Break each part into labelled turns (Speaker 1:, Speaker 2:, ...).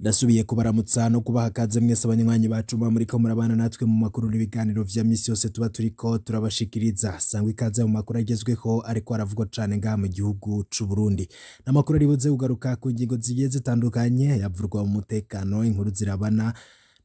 Speaker 1: Ndasubiye kubaramutsa no kubaha kaze mwese abanywanyi bacu muba muriko murabana natwe mu makuru n'ibiganiro vya misi yose tuba turiko turabashikiriza. Sangwa ikaze mu makuru agezweho ariko aravugwa cane ngaha mu gihugu c'u Burundi. N'amakuru aribuze kugaruka ku ngingo zigiye zitandukanye, yavurwa mu mutekano, inkuru zirabana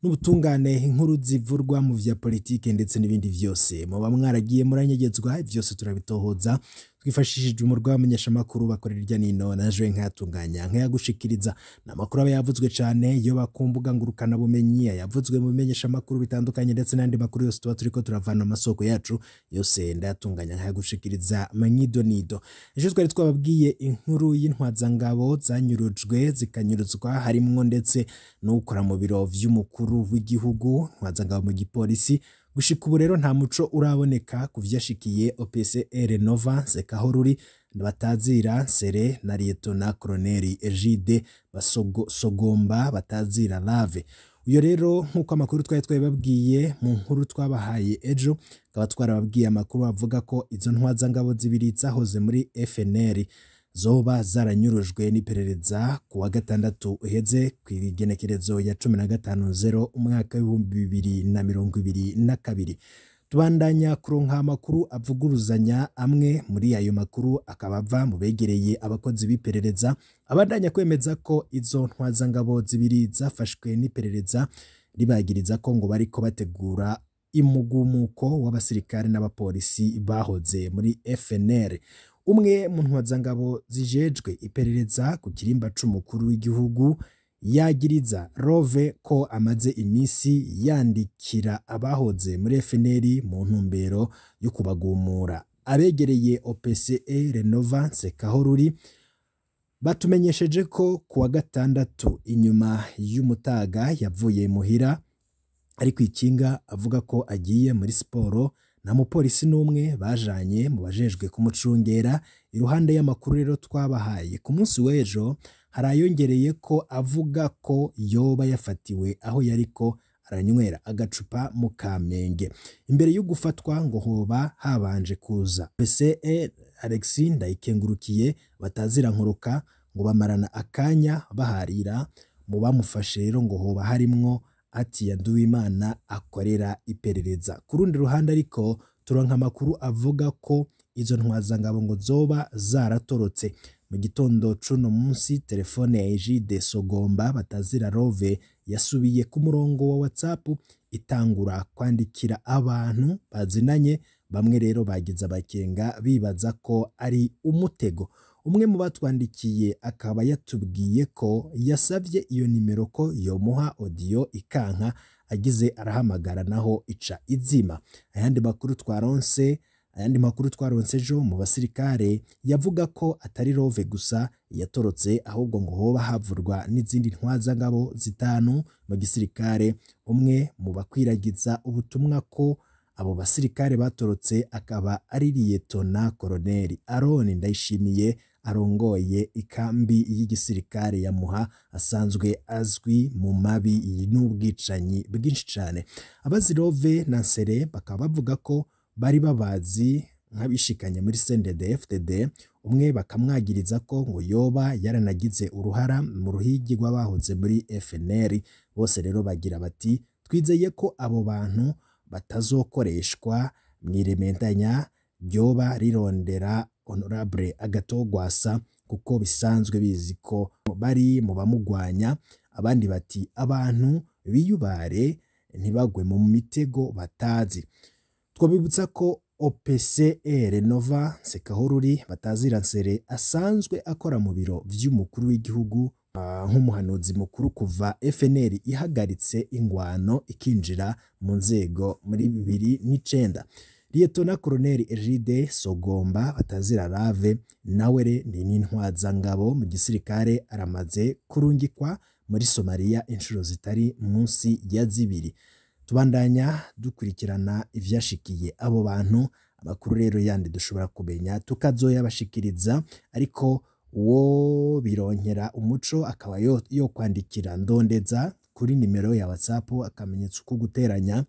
Speaker 1: n'ubutungane, inkuru zivurwa mu vya politike ndetse n'ibindi vyose. Muba mwaragiye muranyegezwa, vyose turabitohoza twifashishije umurwa w'abamenyeshamakuru bakorera irya nino, naje nkayatunganya nkayagushikiriza. Ni amakuru aba yavuzwe cane iyo bakumbuga ngurukana bumenyi, yavuzwe mu bimenyeshamakuru bitandukanye ndetse n'andi makuru yose tuba turiko turavana mu masoko yacu, yose ndayatunganya nkayagushikiriza mwidonido. Ejo twari twababwiye inkuru y'intwazangabo zanyurujwe zikanyuruzwa, harimwo ndetse n'ukora mu biro vy'umukuru w'igihugu, ntwazangabo mu gipolisi. Gushika ubu rero nta muco uraboneka ku vyashikiye OPCR Nova Sekahoruri, batazira Sere na Lieutenant Colonel Egide Sogomba batazira Lave. Uyo rero nk'uko amakuru twari twabibabwiye mu nkuru twabahaye ejo, tukaba twarababwiye amakuru avuga ko izo ntwazangabo zibiri zahoze muri FNL zoba zaranyurujwe n'iperereza ku wa gatandatu uheze kw'igenekerezo ya 15/0 umwaka w'2022. Tubandanya kuronka amakuru avuguruzanya, amwe muri ayo makuru akaba ava mu begereye abakozi b'iperereza, abandanya kwemeza ko izo ntwazangabo zibiri zafashwe n'iperereza ribagiriza ko ngo bariko bategura imugumuko w'abasirikare n'abapolisi bahoze muri FNL. Umwe mu ntwazangabo zijejwe iperereza ku kirimba c'umukuru w'igihugu yagiriza Rove ko amaze imisi yandikira abahoze muri FNL mu ntumbero yo kubagumura. Abegereye OPCE Renova Nsekahoruri batumenyesheje ko kuwa gatandatu inyuma y'umutaga yavuye muhira ari kwikinga avuga ko agiye muri siporo, nta mupolisi n'umwe bajanye mu bajejwe kumucungera. Iruhande y'amakuru rero twabahaye ku munsi w'ejo, harayongereye ko avuga ko yoba yafatiwe aho yariko aranywera agacupa mu Kamenge. Imbere yo gufatwa ngo hoba habanje kuza PCE Alexis Ndayikengurukiye batazira Nkuruka, ngo bamarana akanya baharira. Mu bamufashe rero ngo hoba harimwo ati Nduwimana akorera iperereza. Ku rundi ruhande ariko turonka amakuru avuga ko izo ntwazangabo ngo zoba zaratorotse. Mu gitondo c'uno munsi telefone ya Egide Sogomba batazira Rove yasubiye ku murongo wa WhatsApp itangura kwandikira abantu bazinanye, bamwe rero bagize abakenga bibaza ko ari umutego. Umwe mu batwandikiye akaba yatubwiye ko yasavye iyo nimero ko yomuha audio ikanka, agize arahamagara naho ica izima. Ayandi makuru twaronse ejo mu basirikare yavuga ko atari Rove gusa yatorotse, ahubwo ngo hoba havurwa n'izindi ntwazangabo zitanu mu gisirikare. Umwe mu bakwiragiza ubutumwa ko abo basirikare batorotse akaba ari Lieutenant Colonel Aron Ndayishimiye arongoye ikambi y'igisirikare ya Muha, asanzwe azwi mu mabi n'ubwicanyi bwinshi cane. Abazi Rove na Nsere bakaba bavuga ko bari babazi nk'abishikanye muri CNDD-FDD, umwe bakamwagiriza ko ngo yoba yaranagize uruhara mu ruhigi rw'abahoze muri FNL. Bose rero bagira bati twizeye ko abo bantu batazokoreshwa mw'irementanya ryoba rirondera Honorable Agatogwasa, kuko bisanzwe bizi ko bari mu bamugwanya. Abandi bati abantu biyubare ntibagwe mu mitego batazi. Twabibutsa ko OPCR Nova Nsekahoruri batazira Nsere asanzwe akora mu biro vy'umukuru w'igihugu nk'umuhanuzi mukuru kuva FNL ihagaritse ingwano ikinjira mu nzego muri 2009. Lieutenant Colonel Egide Sogomba batazira Lave nawe ni n'intwazangabo mu gisirikare, aramaze kurungikwa muri Somalia inshuro zitari munsi ya zibiri. Tubandanya dukurikirana ivyashikiye abo bantu. Amakuru rero yandi dushobora kumenya tukazoyabashikiriza, ariko uwo bironkera umuco akaba yo kwandikira Ndondeza kuri nimero ya WhatsApp akamenyetso ko guteranya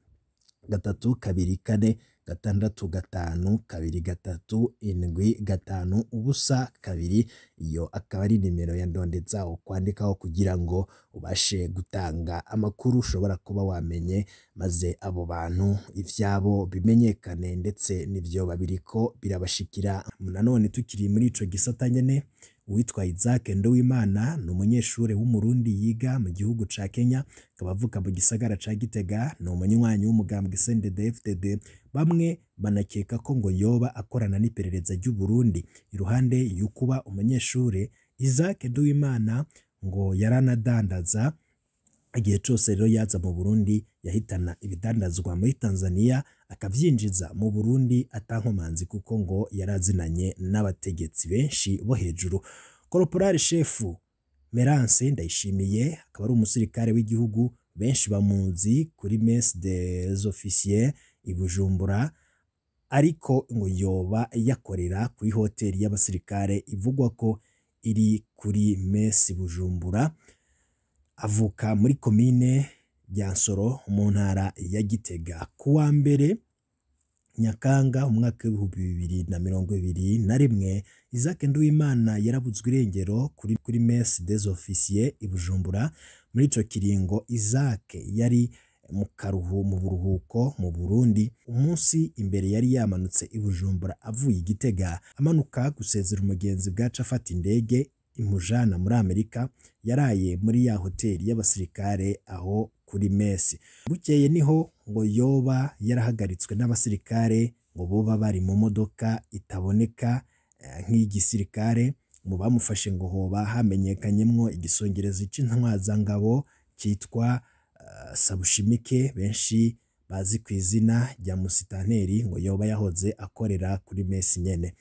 Speaker 1: 3 2 4 6 5 2 3 7 5 0 2. Iyo akaba ari nimero ya ndondeza kwandikaho kugira ngo ubashe gutanga amakuru ushobora kuba wamenye, maze abo bantu ivyabo bimenyekane ndetse n'ivyo babiriko birabashikira. Nanone tukiri muri ico gisata nyene, uwitwa Isaac Nduwimana ni umunyeshure w'Umurundi yiga mu gihugu ca Kenya, akaba avuka mu gisagara ca Gitega. Ni umunywanyi w'umugambwe CNDD-FDD, bamwe banakeka ko ngo yoba akorana n'iperereza ry'u Burundi. Iruhande y'ukuba umunyeshure, Isaac Nduwimana ngo yaranadandaza. Igihe cose rero yaza mu Burundi yahitana ibidandazwa muri Tanzania akavyinjiza mu Burundi atankomanzi, kuko ngo yarazinanye n'abategetsi benshi bo hejuru. Corporal Chef Merance Ndayishimiye akaba ari umusirikare w'igihugu, benshi bamuzi kuri Mess des Officiers i Bujumbura, ariko ngo yoba yakorera kuri hoteli y'abasirikare ivugwa ko iri kuri Mess Bujumbura. Avuka muri komine Ryansoro mu ntara ya Gitega. Kuwa mbere Nyakanga umwaka w'2021, Isaac Nduwimana yarabuzwe irengero kuri Mess des Officiers i Bujumbura. Muri ico kiringo Isaac yari mu buruhuko mu Burundi. Umunsi imbere yari yamanutse i Bujumbura avuye i Gitega, amanuka gusezera umugenzi bwaca afata indege imujana muri Amerika. Yaraye muri ya hoteli y'abasirikare aho kuri Mess. Bukeye niho ngo yoba yarahagaritswe n'abasirikare, ngo boba bari mu modoka itaboneka nk'igisirikare. Mu bamufashe ngo hoba hamenyekanyemwo igisongerezi c'intwazangabo citwa Sabushimike, benshi bazi ku izina rya Musitanteri, ngo yoba yahoze akorera kuri Mess nyene.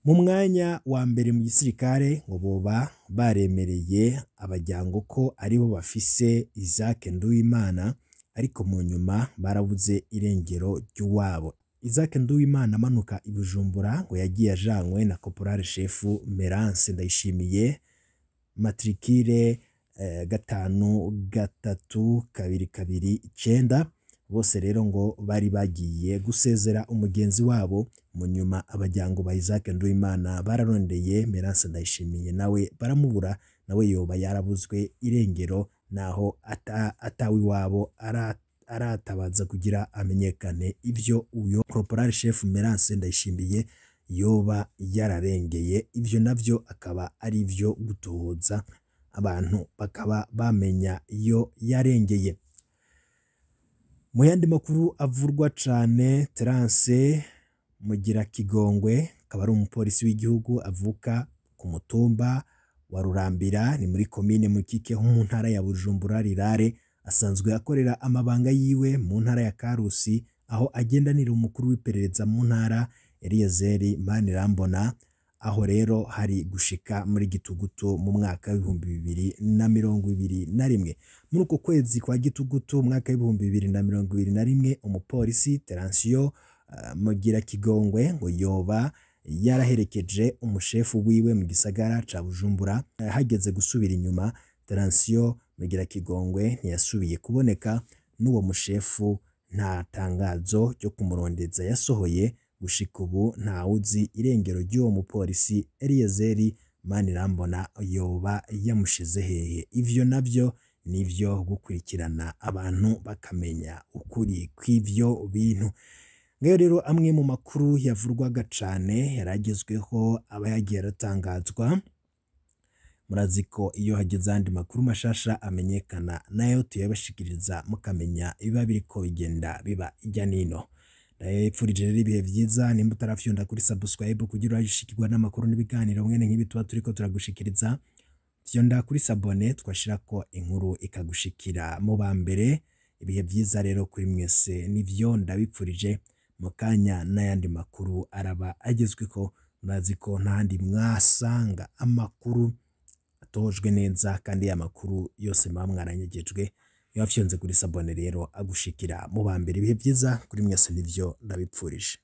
Speaker 1: Mu mwanya wa mbere mu gisirikare ngo boba baremereye abajyango ko aribo bafise Isaac Nduwimana, ariko mu nyuma barabuze irengero ry'uwabo. Isaac Nduwimana amanuka i Bujumbura ngo yagiye ajanywe na Corporal Chef Merance Ndayishimiye, matricule 5 3 2 2 9. Bose rero ngo bari bagiye gusezera umugenzi wabo. Mu nyuma abajyango ba Isaac Nduwimana bararondeye Merance Ndayishimiye nawe baramubura, nawe yoba yarabuzwe irengero, naho atawe iwabo aratabaza kugira amenyekane ivyo uyo Corporal Chef Merance Ndayishimiye yoba yararengeye. Ivyo navyo akaba ari ivyo gutohoza, abantu bakaba bamenya iyo yarengeye. Mu yandi makuru avurwa cane, Terence Mugira Kigongwe akaba ari umupolisi w'igihugu avuka ku mutumba wa Rurambira, ni muri komine Mukike ho mu ntara ya Bujumbura Rirare. Asanzwe akorera amabanga yiwe mu ntara ya Karusi, aho agendanira umukuru w'iperereza mu ntara Eliezer Manirambona. Aho rero hari gushika muri Gitugutu mu mwaka w'2021. Muri uko kwezi kwa Gitugutu umwaka w'2021, umupolisi Teransiyo Mugira Kigongwe ngo yoba yaraherekeje umushefu wiwe mu gisagara ca Bujumbura. Hageze gusubira inyuma, Teransiyo Mugira Kigongwe ntiyasubiye kuboneka, n'uwo mushefu nta tangazo ryo kumurondeza yasohoye. Gushika ubu ntawuzi irengero ry'uwo mupolisi. Eliezer Manirambona yoba yamushize hehe? Ivyo navyo nivyo gukurikirana, abantu bakamenya ukuri kw'ivyo bintu. Ngayo rero amwe mu makuru yavurwaga cane yaragezweho, aba yagiye aratangazwa. Murazi ko iyo hageze andi makuru mashasha amenyekana, nayo tuyabashikiriza mukamenya ibiba biriko bigenda biba irya nino. Ndabipfurije rero ibihe vyiza. Nimba utarafyonda kuri subscribe kugira urashikirwa n'amakuru n'ibiganiro mwene nk'ibi tuba turiko turagushikiriza, fyonda kuri s'abonner, twashirako inkuru ikagushikira mu ba mbere. Ibihe vyiza rero kuri mwese nivyo ndabipfurije. Mu kanya n'ayandi makuru araba agezweko. Murazi ko ntahandi mwasanga amakuru atojwe neza, kandi ya makuru yose muba mwaranyegejwe. Iyo wafyonze kuri s'abonner rero agushikira mu ba mbere. Ibihe vyiza kuri mwese nivyo ndabipfurije.